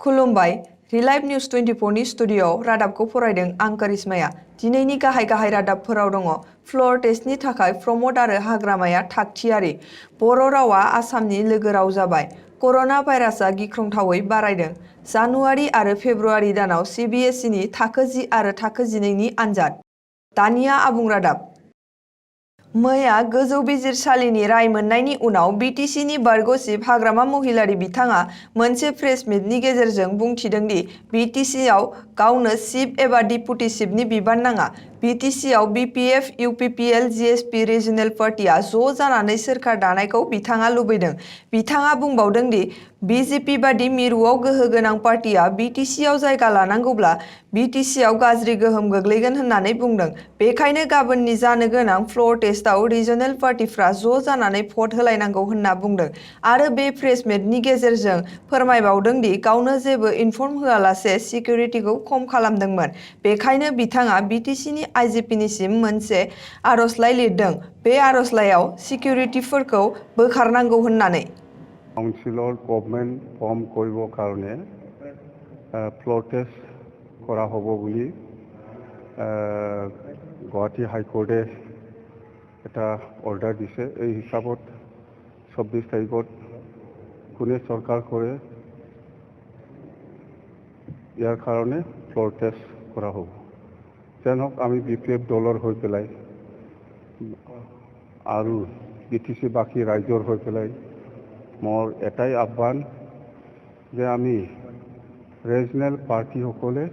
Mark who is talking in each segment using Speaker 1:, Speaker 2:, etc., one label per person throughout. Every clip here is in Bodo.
Speaker 1: खुलुमबाय रिलाइभ निउज 24 नि स्टुडिय'आव रादाबखौ फरायदों आं करिश्माया। दिनैनि गाहाय रादाबफोराव दङ फ्ल'र टेस्टनि थाखाय प्रम'द आरो हाग्रामाया थागथियारि। बर' रावा आसामनि लोगो राव जाबाय। कर'ना भाइरासआ गिख्रंथावै बारायदों। जानुवारि आरो फेब्रुवारि दानाव CBSE नि थाखो 10 आरो थाखो 11 नि आनजाद। दानिया आबुं रादाब। मैया गोजौ बिजिरसालिनि राय मोननायनि उनाव BTC नि बारग'चिफ हाग्रामा महिलारी बिथाङा मोनसे प्रेस मिटनि गेजेरजों बुंथिदों दि BTC आव गावनो चिफ एबा डिप्युटि चिफनि बिबान नाङा। BTC आव BPF, UPPL, GSP रिजनेल पार्टिया ज' जानानै सोरखार दानायखौ बिथाङा लुबैदों। बिथाङा बुंबावदों दि BJP बादि मिरुआव गोहो गोनां पार्टिया BTC आव जायगा लानांगौब्ला BTC आव गाज्रि गोहोम गोग्लैगोन होननानै बुंदों। बेखायनो गाबोननि जानो गोनां फ्ल'र टेस्टआव रिजनेल पार्टिफ्रा ज' जानानै भट होलायनांगौ होनना बुंदों आरो बे प्रेस मिटनि गेजेरजों फोरमायबावदों दि गावनो जेबो इनफर्म होआलासे सिकिउरिटिखौ खम खालामदोंमोन। बेखायनो बिथाङा BTC नि IGPनिसिम मोनसे आर'जलाइ लिरदों। बे आर'जलाइयाव सिकिउरिटिफोरखौ बोखारनांगौ होननानै।
Speaker 2: কাউন্সিলৰ গভৰ্ণমেণ্ট ফৰ্ম কৰিবৰ কাৰণে ফ্ল'ৰ টেষ্ট কৰা হ'ব বুলি গুৱাহাটী হাইকোৰ্টে এটা অৰ্ডাৰ দিছে। এই হিচাপত 24 তাৰিখত কোনে চৰকাৰ কৰে ইয়াৰ কাৰণে ফ্ল'ৰ টেষ্ট কৰা হ'ব। যেন হওক আমি BPF দলৰ হৈ পেলাই আৰু BTC বাকী ৰাইজৰ হৈ পেলাই মোৰ এটাই আহ্বান যে আমি ৰিজনেল পাৰ্টিসকলে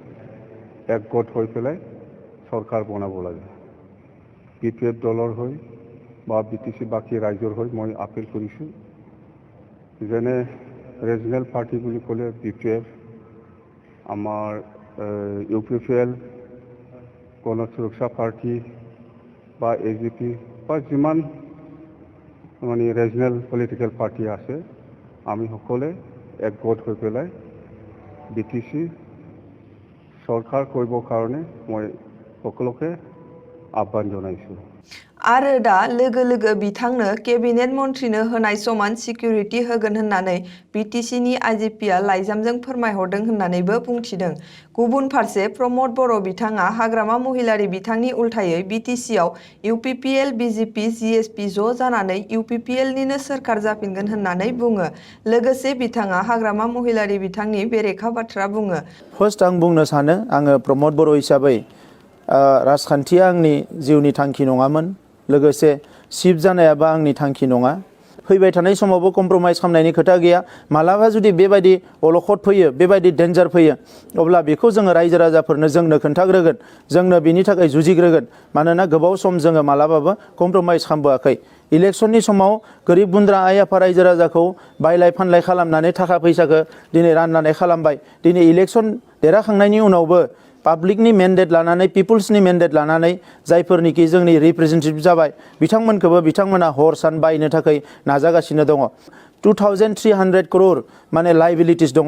Speaker 2: একগোট হৈ পেলাই চৰকাৰ বনাব লাগে। BPF দলৰ হৈ বা BTC বাকী ৰাইজৰ হৈ মই আপিল কৰিছোঁ। যেনে ৰিজনেল পাৰ্টি বুলি ক'লে BPF, আমাৰ UPPL, গণ সুৰক্ষা পাৰ্টি বা AGP বা যিমান মানে ৰিজনেল পলিটিকেল পাৰ্টি আছে আমি সকলে একগোট হৈ পেলাই BTC চৰকাৰ কৰিবৰ কাৰণে মই সকলোকে আহ্বান জনাইছোঁ।
Speaker 1: आरो दा लोगो बिथांनो केबिनेट मन्थ्रिनो होनाय समान सिकिउरिटि होगोन होननानै BTC नि IGPआ लाइजामजों फोरमायहरदों होननानैबो बुंथिदों। गुबुन फारसे प्रम'द बर' बिथाङा हाग्रामा महिलारी बिथांनि उल्थायै BTC आव UPPL, BJP, GSP ज' जानानै UPPL निनो सोरखार जाफिनगोन होननानै बुङो। लोगोसे बिथाङा हाग्रामा महिलारी बिथांनि बेरेखा बाथ्रा बुङो।
Speaker 3: फार्स्ट आं बुंनो सानो आङो प्रम'द बर' हिसाबै राजखान्थिया आंनि जिउनि थांखि नङामोन। लोगोसे चिफ जानायाबो आंनि थांखि नङा। फैबाय थानाय समावबो कमप्रमाइज खालामनायनि खोथा गैया। मालाबा जुदि बेबायदि अलखद फैयो, बेबायदि डेन्जार फैयो, अब्ला बेखौ जोङो रायजो राजाफोरनो जोंनो खोन्थाग्रोगोन, जोंनो बिनि थाखाय जुजिग्रोगोन। मानोना गोबाव सम जोङो मालाबाबो कमप्रमाइज खालामबोआखै। इलेक्शननि समाव गोरिब गुन्द्रा आइ आफा रायजो राजाखौ बायलाय फानलाय खालामनानै थाखा फैसाखौ दिनै राननानै खालामबाय। दिनै इलेक्शन देरहाखांनायनि उनावबो पाब्लिकनि मेन्डेट लानानै, पिपुल्सनि मेन्डेट लानानै जायफोरनिखि जोंनि रिप्रेजेन्टेटिभ जाबाय बिथांमोनखौबो बिथांमोना हर सान बायनो थाखाय नाजागासिनो दङ। 2300 करोड़ माने लाइबिलिटिस दङ।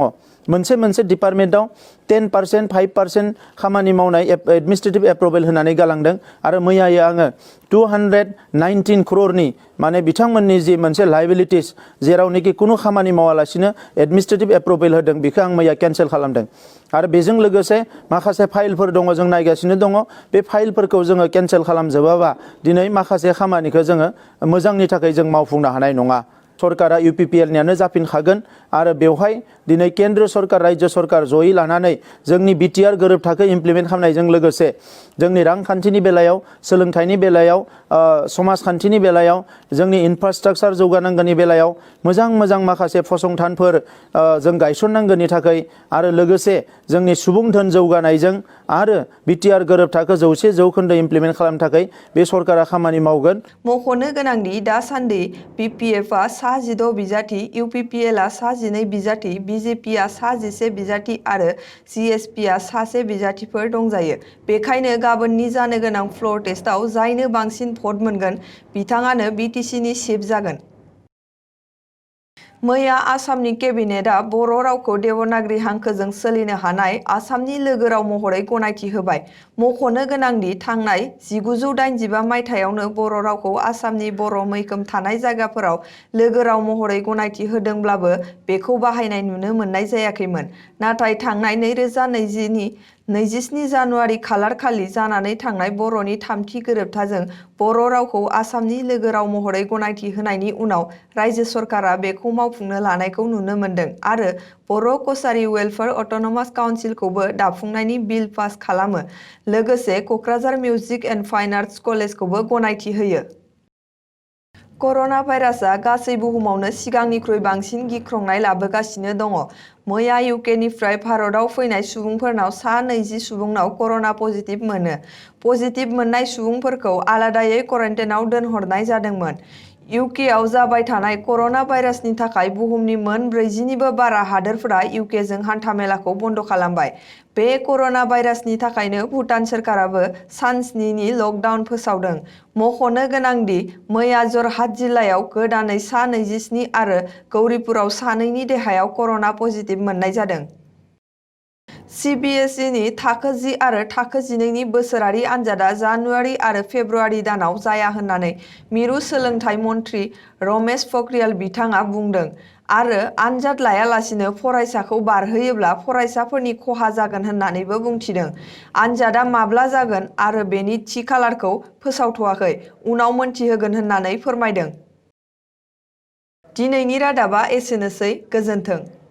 Speaker 3: मोनसे डिपार्टमेन्टआव 10%, 5% खामानि मावनाय एडमिनिस्ट्रेटिभ एप्रुभेल होनानै गालांदों आरो मैयायै आङो 219 करोड़नि माने बिथांमोननि जि मोनसे लाइबिलिटिस जेरावनोखि कुनु खामानि मावालासिनो एडमिनिस्ट्रेटिभ एप्रुभेल होदों बेखौ आं मैया केन्सेल खालामदों। आरो बेजों लोगोसे माखासे फाइलफोर दङ जों नायगासिनो दङ। बे फाइलफोरखौ जोङो केन्सेल खालामजोबाबा दिनै माखासे खामानिखौ जोङो मोजांनि थाखाय जों मावफुंनो हानाय नङा। सरकारा UPPL नियानो जाफिनखागोन आरो बेवहाय दिनै केन्द्र सरकार, रायजो सरकार जयै लानानै जोंनि BTR गोरोबथाखौ इमप्लिमेन्ट खालामनायजों लोगोसे जोंनि रांखान्थिनि बेलायाव, सोलोंथाइनि बेलायाव, समाजखान्थिनि बेलायाव, जोंनि इनफ्रास्ट्राक्चार जौगानांगौनि बेलायाव मोजां माखासे फसंथानफोर जों गायसननांगौनि थाखाय आरो लोगोसे जोंनि सुबुं धोन जौगानायजों आरो BTR गोरोबथाखौ 100% इमप्लिमेन्ट खालामनो थाखाय बे सरकारा खामानि मावगोन।
Speaker 1: मख'नो गोनांदि दासान्दि BPFआ सा 16 बिजाथि, UPPLआ सा 12 बिजाथि, BJPआ सा 11 बिजाथि आरो GSPआ सा 1 बिजाथिफोर दंजायो। बेखायनो गाबोननि जानो गोनां फ्ल'र टेस्टआव जायनो बांसिन भट मोनगोन बिथाङानो BTC नि चिफ जागोन। मैया आसामनि केबिनेटआ बर' रावखौ देवनागरि हांखोजों सोलिनो हानाय आसामनि लोगो राव महरै गनायथि होबाय। मख'नो गोनांदि थांनाय 1985 मायथाइयावनो बर' रावखौ आसामनि बर' मैखोम थानाय जायगाफोराव लोगो राव महरै गनायथि होदोंब्लाबो बेखौ बाहायनाय नुनो मोननाय जायाखैमोन। नाथाय थांनाय 2020 नि 27 जानुवारि खालारखालि जानानै थांनाय बर'नि थामथि गोरोबथाजों बर' रावखौ आसामनि लोगो राव महरै गनायथि होनायनि उनाव रायजो सरकारा बेखौ मावफुंनो लानायखौ नुनो मोन्दों आरो बर' कछारी वेलफेयार अट'नमास काउन्सिलखौबो दाफुंनायनि बिल पास खालामो। लोगोसे Kokrajhar music and fine arts कलेजखौबो गनायथि होयो। कर'ना भाइरासआ गासै बुहुमावनो सिगांनिख्रुइ बांसिन गिख्रंनाय लाबोगासिनो दङ। मैया इउकेनिफ्राय भारतआव फैनाय सुबुंफोरनाव सा 20 सुबुंनाव कर'ना पजिटिभ मोनो। पजिटिभ मोननाय सुबुंफोरखौ आलादायै क्वारेन्टाइनआव दोनहरनाय जादोंमोन। इउकेआव जाबाय थानाय कर'ना भाइरासनि थाखाय बुहुमनि मोन 40 निबो बारा हादोरफोरा इउकेजों हान्थामेलाखौ बन्द' खालामबाय। बे कर'ना भाइरासनि थाखायनो भुटान सोरखाराबो सान 7 नि लकडाउन फोसावदों। मख'नो गोनांदि मैया जरहाट जिल्लायाव गोदानै सा 27 आरो गौरिपुराव सानैनि देहायाव कर'ना पजिटिभ मोननाय जादों। CBSE थाखो 10 आरो थाखो 12 नि बोसोरारि आनजादा जानुवारि आरो फेब्रुवारि दानाव जाया होननानै मिरु सोलोंथाइ मन्थ्रि रमेश पक्रियाल बिथाङा बुंदों आरो आनजाद लायालासिनो फरायसाखौ बारहोयोब्ला फरायसाफोरनि खहा जागोन होननानैबो बुंथिदों। आनजादा माब्ला जागोन आरो बेनि थि खालारखौ फोसावथ'वाखै, उनाव मोनथिहोगोन होननानै फोरमायदों। दिनैनि रादाबा एसेनोसै, गोजोन्थों।